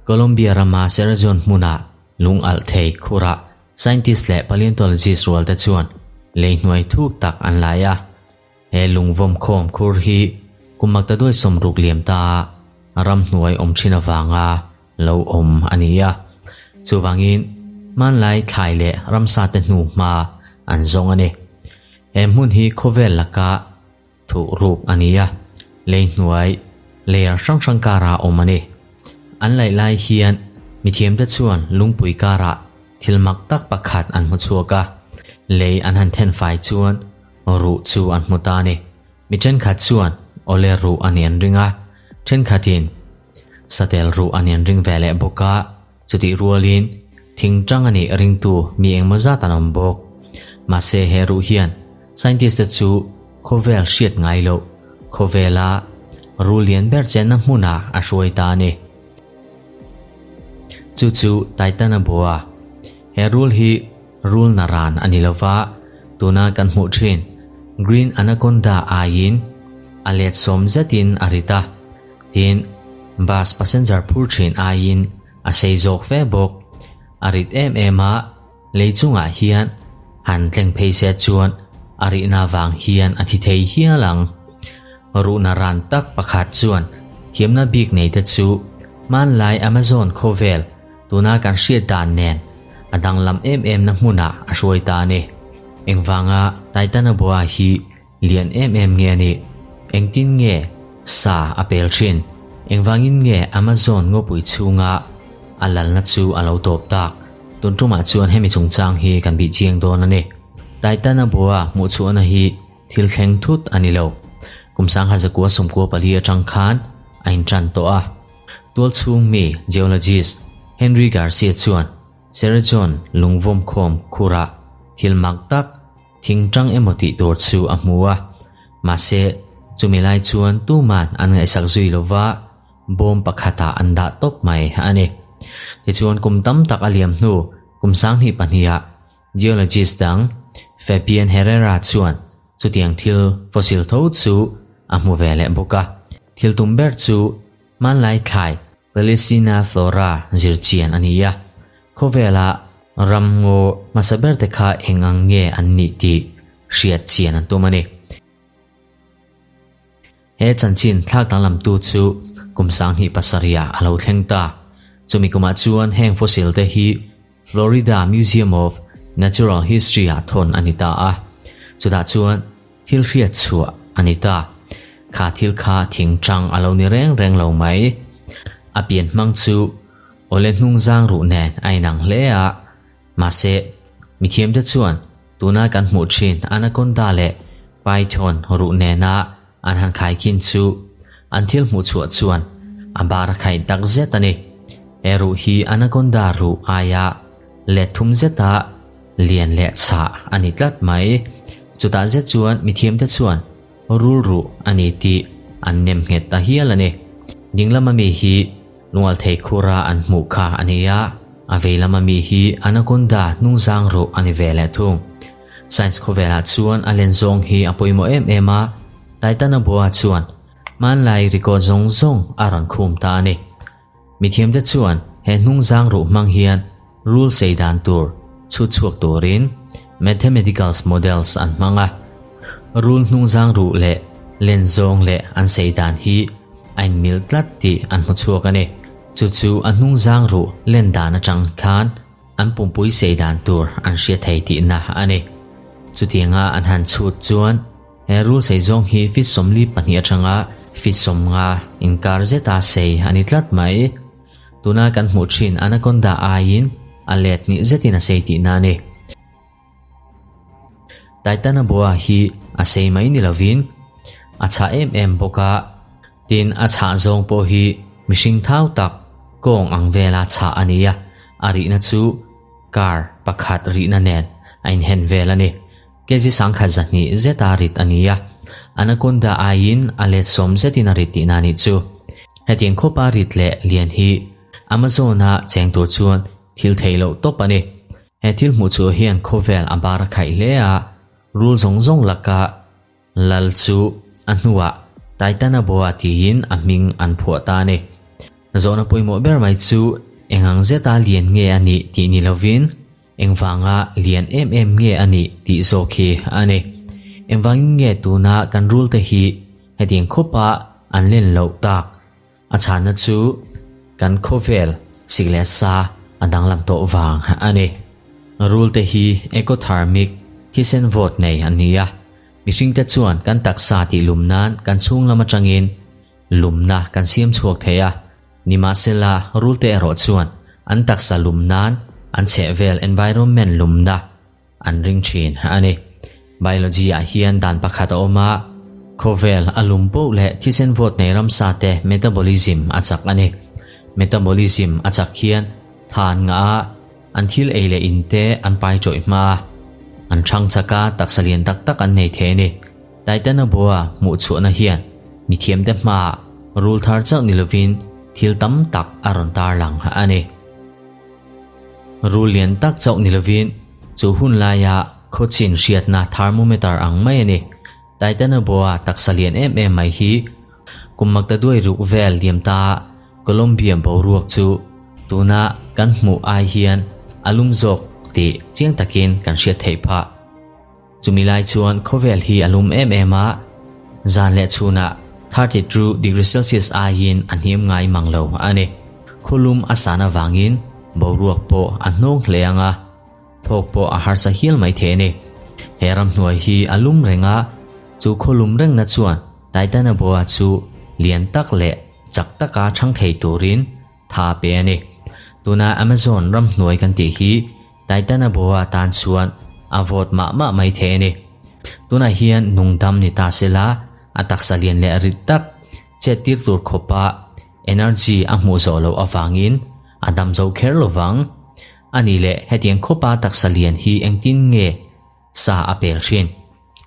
Colombia rama Cerrejón hmuna lung alh thei khurah scientist leh paleontologist rualte chuan lei hnuai thuk tak an lai a. He lungvawm khawm khur hi kum maktaduai sawmruk liam ta a ramhnuai awm thin avanga lo awm a ni a. Chuvangin hmanlai thlai leh ramsa te hnu hma an zawng a ni. He hmun hi khawvel laka thuh ruk a ni a, lei hnuai layer hrang hrang kara awm a ni. An laih lai hian mithiamte chuan lungpui karah thil mak tak pakhat an hmu chhuak a, lei an han then fai chuan ruh chu an hmu ta a ni. Mi thenkhat chuan awle ruh a ni an ring a, thenkhatin satel ruh a ni an ring ve leh bawk a, chutih rualin thing tang a nih ringtu mi engmaw zat an awm bawk. Mahse he ruh hian scientist te chu khawvel hriat ngai loh khawvela ruh lian ber chenna hmunah a hruai ta a ni. Chu chu Titanoboa. He rul hi rul naran a ni lova, tuna kan hmuh thin Green Anaconda aiin a let sawm zetin a rit a, tin bus passenger phur thin aiin a sei zawk fe bawk. A rit em em a, lei chungah hian han tleng phei se chuan a rihna vang hian a thi thei hial ang. Ruh naran tak pakhat chuan thiamna bik nei te chu hmanlai Amazon khawvel tuna kan hriat dan nen a danglam em em na hmunah a hruai ta a ni. Engvanga Titanoboa hi lian em em nge a nih? Engtin nge sa a pel thin? Engvangin nge Amazon ngawpui chhunga a lalna chu a lo tawp tak? Tun tumah chuan hemi chungchang hi kan bih chiang dawn a ni. Titanoboa hmuhchhuahna hi Thil thleng thut a ni lo. Kum sangha zakua sawmkua pali atang khan a intan tawh a. Tual chhung mi geologist Henry Garcia chuan Cerrejón lungvawm khawm khurah thil mak tak thing tang emaw tih tur chu a hmu a. Mahse, chumi lai chuan tuman an ngaihsak zui lova bawm pakhatah an dah tawp mai a ni. Tichuan kum tam tak a liam hnu kum sanghnih pahnihah Geologist dang Fabian Herrera chuan chutiang thil fossil tho chu a hmu ve leh bawk a. Thil tum ber chu hmanlai thlai Palestina flora zir chian a ni a. Khawvela ram ngaw hmasa berte kha eng ang nge an nih tih hriat chian an tum a ni. He chanchin thlak danglamtu chu kum sanghnih pasarihah a lo thleng ta. Chumi kumah chuan heng fossil te hi Florida Museum of Natural History ah thawn a ni ta a. Chutah chuan thil hriat chhuah a ni ta. Kha thil kha thing tang a lo ni reng reng lo mai. A pian hmang chu awle hnung zang ruh nen a inang hle a. Mahse, mithiamte chuan tuna kan hmuh thin anaconda leh python ruh nena an han khaikhin chu an thil hmuh chhuah chuan a bar a khaih tak zet a ni. He ruh hi anaconda ruh aia let thum zeta lian leh chhah a ni tlat mai. Chutah zet chuan mithiamte chuan rul ruh a ni tih an nem nghet ta hial a ni. Dinglama mi hi Lungalthei khura an hmuh kha a ni a, a vei lama mi hi anaconda hnungzang ruh a ni ve leh thung. Science khawvelah chuan a len zawng hi a pawimawh em em a, Titanoboa chuan hmanlai record zawng zawng a rawn khum ta a ni. Mithiamte chuan he hnungzang ruh hmang hian rul sei dan tur chhut chhuak turin mathematicals models an hmang a. Rul hnungzang ruh leh len zawng leh an sei dan hi a inmil tlat tih an hmu chhuak a ni. Chu chu a hnungzang ruh len dan atang khan an pumpui sei dan tur an hria thei tihna a ni. Chutianga an han chhut chuan he rul sei zawng hi feet 42 atanga feet 50 inkar zeta sei a ni tlat mai. Tuna kan hmuh thin anaconda aiin a let hnih zetin a sei tihna a ni. Titanoboa hi a sei mai ni lovin a chhah em em bawk a, tin a chhah zawng pawh hi mihring thau tak kawng ang vela chhah a ni a, a rihna chu car pakhat rihna nen a inhen vel a ni. Kg sangkhat zahnih zeta rit a ni a, anaconda aiin a let sawm zetin a rit tihna a nih chu. Hetiang khawpa rit leh lian hi Amazon-a cheng tur chuan thil theih loh tawp a ni. He thil hmuh chhuah hian khawvel a bar a khaih hle a, rul zawng zawng laka lal chu a hnuah Titanoboa tiin a hming an phuah ta a ni. Zawhna pawimawh ber mai chu eng ang zeta lian nge a nih tih ni lovin engvanga lian em em nge a nih tih zawk hi a ni. Engvangin nge tuna kan rul te hi hetiang khawpa an len loh tak? A chhanna chu kan khawvel sik leh sa a danglam tawh vang a ni. Rul te hi ecothermic thisen vawt nei an ni a, mihringte chuan kan taksa tih lum nan kan chhung lam atangin lumna kan siam chhuak thei a, nimahsela rul te erawh chuan an taksa lum nan an chhehvel environment lumna an ring thin a ni. Biology ah hian dan pakhat a awm a, khawvel a lum poh leh thisen vawt nei ramsa te metabolism a chak a ni. Metabolism a chak hian than ngah a, an thil ei leh in te an pai tawih hma a, an thang chak a, taksa lian tak tak an nei thei a ni. Titanoboa hmuh chhuahna hian mithiamte hmaah rul thar chauh ni lovin thil tam tak a rawn tarlang a ni. Rul lian tak chauh ni lovin chu hun laia khawchin hriatna thermometer ang mai a ni. Titanoboa taksa lian em em mai hi kum makta duai ruk vel liam ta Colombia boruak chu tuna kan hmuh ai hian a lum zawk tih chiang takin kan hriat theih phah. Chumi lai chuan khawvel hi a lum em em a, zan leh chhunah 32 degree Celsius aiin a hniam ngai mang lo a ni. Khawlum a san avangin boruak pawh a hnawng hle ang a, thawk pawh a harsa hial mai thei a ni. He ramhnuai hi a lum reng a, chu khawlum rengna chuan Titanoboa chu lian tak leh chak taka chhang thei turin tha a pe a ni. Tuna Amazon ramhnuai kan tih hi Titanoboa tan chuan a vawt mah mah mai thei a ni. Tunah hian nungdam ni ta sela a taksa lian leh rit tak chet tir tur khawpa energy a hmuh zawh loh avangin a dam zo kher lo vang. A nih leh hetiang khawpa taksa lian hi engtin nge sa a pel thin?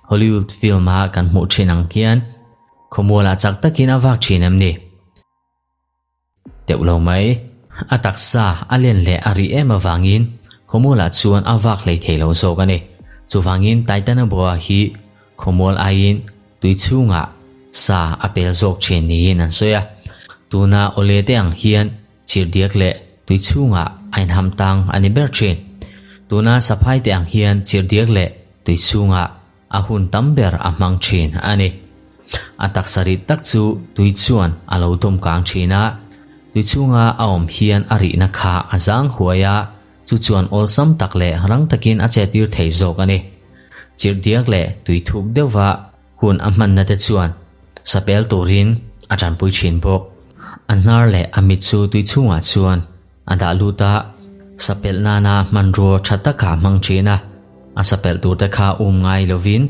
Hollywood film-a kan hmuh thin ang hian khawmualah chak takin a vak thin em ni? Teuh lo mai. A taksa a len leh a rih em avangin khawmualah chuan a vak hlei thei lo zawk a ni. Chuvangin Titanoboa hi khawmual aiin tui chhungah sa a pel zawk thin niin an sawi a. Tuna awle te ang hian chirhdiak leh tui chhungah a inham tang a ni ber thin. Tuna saphai te ang hian chirhdiak leh tui chhungah A hun tam ber a hmang thin a ni. A taksa rit tak chu tui chuan a lo dawm kang thin a, tui chhunga a awm hian a rihna kha a zang huai a, chu chuan awlsam tak leh rang takin a chet tir thei zawk a ni. Chirh diak leh tui thuk deuhva hun a hmanna te chuan sapel turin a tanpui thin bawk. A hnar leh a mit chu tui chhungah chuan A dah lut a, sapelh nana hmanrua tha taka hmang thin a, a sapelh turte kha um ngai lovin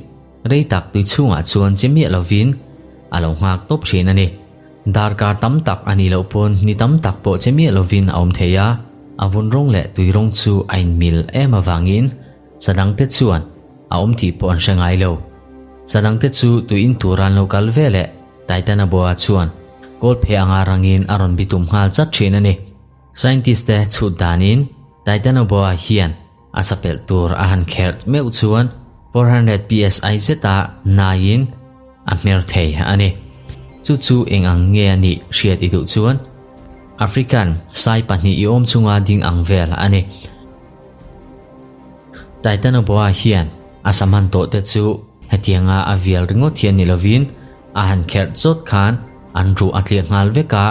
rei tak tui chhungah chuan che miah lovin a lo nghak tawp thin a ni. Darkar tam tak a nih loh pawn ni tam tak pawh che miah lovin a awm thei a, a vun rawng leh tui rawng chu a inmil em avangin sadangte chuan a awm tih pawh an hre ngai lo. Sadangte chu tui in tura an lo kal ve leh Titanoboa chuan kawlphe anga rangin a rawn bitum nghal chat thin a ni. Scientist te chhut danin Titanoboa hian a sapelh tur a han kherh meuh chuan 400 psi zeta naiin a hmer thei a ni. Chu chu eng ang nge a nih hriat i duh chuan African sai pahnih i awm chunga ding ang vel a ni. Titanoboa hian a saman tawh te chu Hetianga a vial ringawt hian ni lovin a han kherh chawt khan an ruh a tliah nghal vek a,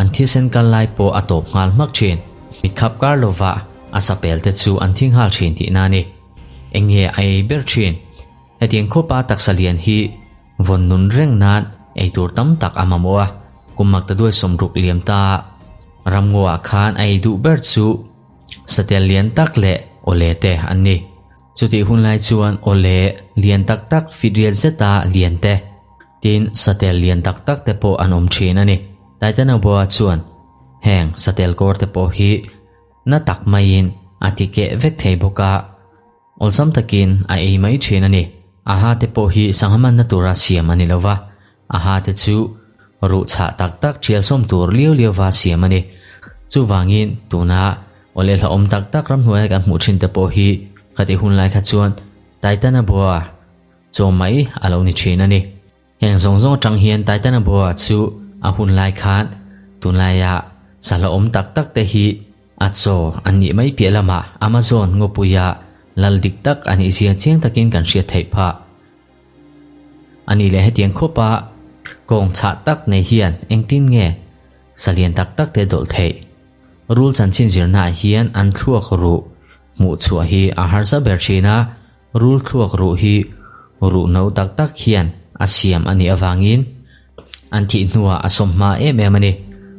an thisen kal lai pawh a tawp nghal hmak thin. Mitkhap kar lova a sapel te chu an thi nghal thin tihna a ni. Eng nge a ei ber thin? Hetiang khawpa taksa lian hi vawn nun reng nan ei tur tam tak a mamawh a, kum makta duai sawmruk liam ta ramngaw ah khan a ei duh ber chu satel lian tak leh awle te an ni. Chutih hun lai chuan awle lian tak tak fit riat zeta lian te, tin satel lian tak tak te pawh an awm thin a ni. Titanoboa chuan heng satel kawr te pawh hi na tak maiin a ti keh vek thei bawk a, awlsam takin a ei mai thin a ni. A ha te pawh hi sangha manna tura siam a ni lo va, a ha te chu ruh chhah tak tak thial sawm tur liau liauva siam a ni. Chuvangin tuna awle hlauhawm tak tak ramhnuaia kan hmuh thin te pawh hi khatih hun lai kha chuan Titanoboa chaw mai a lo ni thin a ni. Heng zawng zawng atang hian Titanoboa chu a hun lai khan tunlaia sala awm tak tak te hi a chaw an nih mai piah lamah Amazon ngawpuia lal dik tak a nih zia chiang takin kan hriat theih phah. A nih leh hetiang khawpa kawng chhah tak nei hian engtin nge salian tak tak te dawlh theih? Rul chanchin zirnaah hian an thluak ruh hmuh chhuah hi a harsa ber thin a, rul thluak ruh hi ruh no tak tak hian a siam a nih avangin an thih hnuah a sawm hma em em a ni.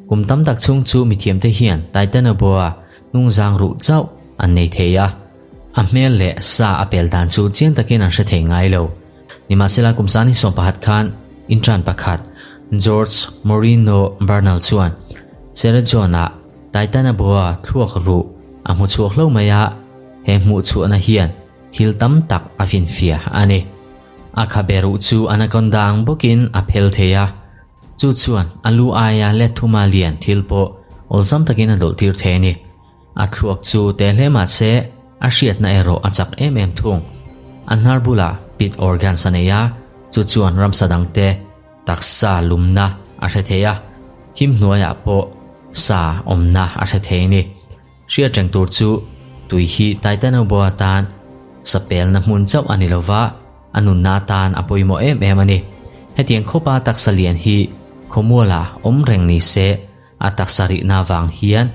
Kum tam tak chhung chu mithiamte hian Titanoboa hnungzang ruh chauh an nei thei a, a hmel leh sa a pel dan chu chiang takin an hre thei ngai lo. Nimahsela kum sani 11 khan intern pakhat George Moreno Bernal chuan Cerrejón-ah Titanoboa thluak ruh a hmu chhuak hlo mai a, he hmuh chhuahna hian thil tam tak a finfiah a ni. A khabe ruh chu anaconda ang bawkin a phel thei a, chu chuan a lu aia let thuma lian thil pawh awlsam takin a dawlh tir thei a ni. A thluak chu te hle mah se a hriatna erawh a chak em em thung. A hnar bulah pit organs a nei a, chu chuan ramsa dangte taksa lumna a hre thei a, thim hnuaiah pawh sa awmna a hre thei a ni. Hriat reng tur chu tui hi Titanoboa tan sapelna hmun chauh a ni lova, a nunna atan a pawimawh em em a ni. Hetiang khawpa taksa lian hi khawmuala awm reng ni se a taksa rihna vang hian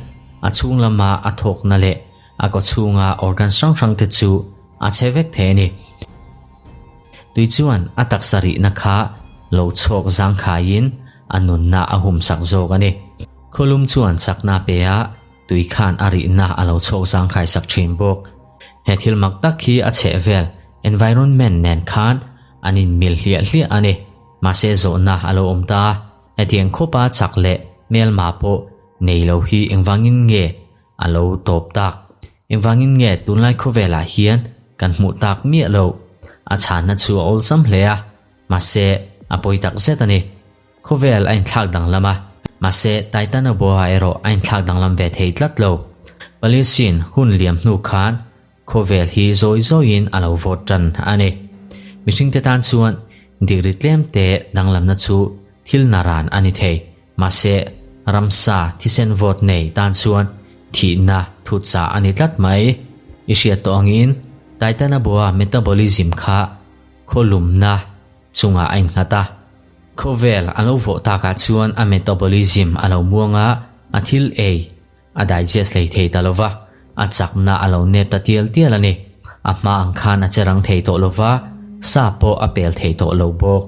a chhung lama a thawkna leh a kaw chhunga organ hrang hrang te chu a che vek thei a ni. Tui chuan a taksa rihna kha lo chhawk zangkhaiin a nunna a humsak zawk a ni. Khawlum chuan chakna pe a, tui khan a rihna a lo chhawk zangkhai sak thin bawk. He thil mak tak hi a chhehvel, environment, nen khan an inmil hliah hliah a ni. Mahse zawhna a lo awm ta a, hetiang khawpa chak leh hmelma pawh nei lo hi engvangin nge a lo tawp tak? Engvangin nge tunlai khawvelah hian kan hmuh tak miah loh? A chhanna chu a awlsam hle a, mahse a pawi tak zet a ni. Khawvel a inthlak danglam a, mahse Titanoboa erawh a inthlak danglam ve thei tlat lo. Paleocene hun liam hnu khan khawvel hi zawi zawiin a lo vawt tan a ni. Mihringte tan chuan degree tlem te danglamna chu thil naran a ni thei. Mahse ramsa thisen vawt nei tan chuan thihna thutsa a ni tlat mai. I hriat tawh angin Titanoboa metabolism kha khawlumna chungah a innghat a. Khawvel a lo vawh takah chuan a metabolism a lo muang a, a thil ei a digest hlei thei ta lova, a chakna a lo nep ta tial tial a ni. A hma ang khan a che rang thei tawh lova, sa pawh a pel thei tawh lo bawk.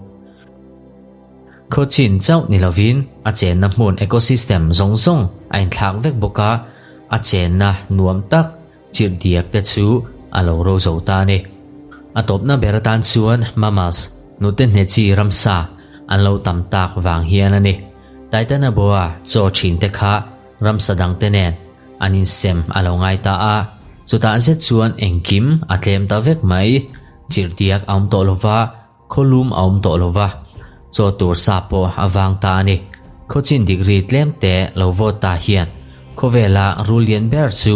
Khawchin chauh ni lovin a chenna hmun ecosystem zawng zawng a inthlak vek bawk a, a chenna nuam tak chirh diak te chu a lo ro zo ta a ni. A tawpna ber atan chuan mammals, nute hne chi ramsa an lo tam tak vang hian a ni. Titanoboa chaw thin te kha ramsa dang te nen an insem a lo ngai ta a, chutah zet chuan engkim a tlem ta vek mai. Chirh diak a awm tawh lova, Khawlum a awm tawh lo va, chaw tur sa pawh a vang ta a ni. Khawchin degree tlem te lo vote ta hian khawvela rul lian ber chu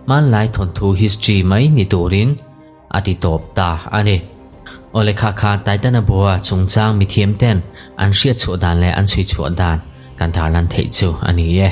hmanlai thawnthu history mai ni turin a ti tawp ta a ni. Awle kha kha Titanoboa chungchang mithiam ten an hriatchhuah dan leh an chhuichhuah dan kan tarlan theih chu a ni e.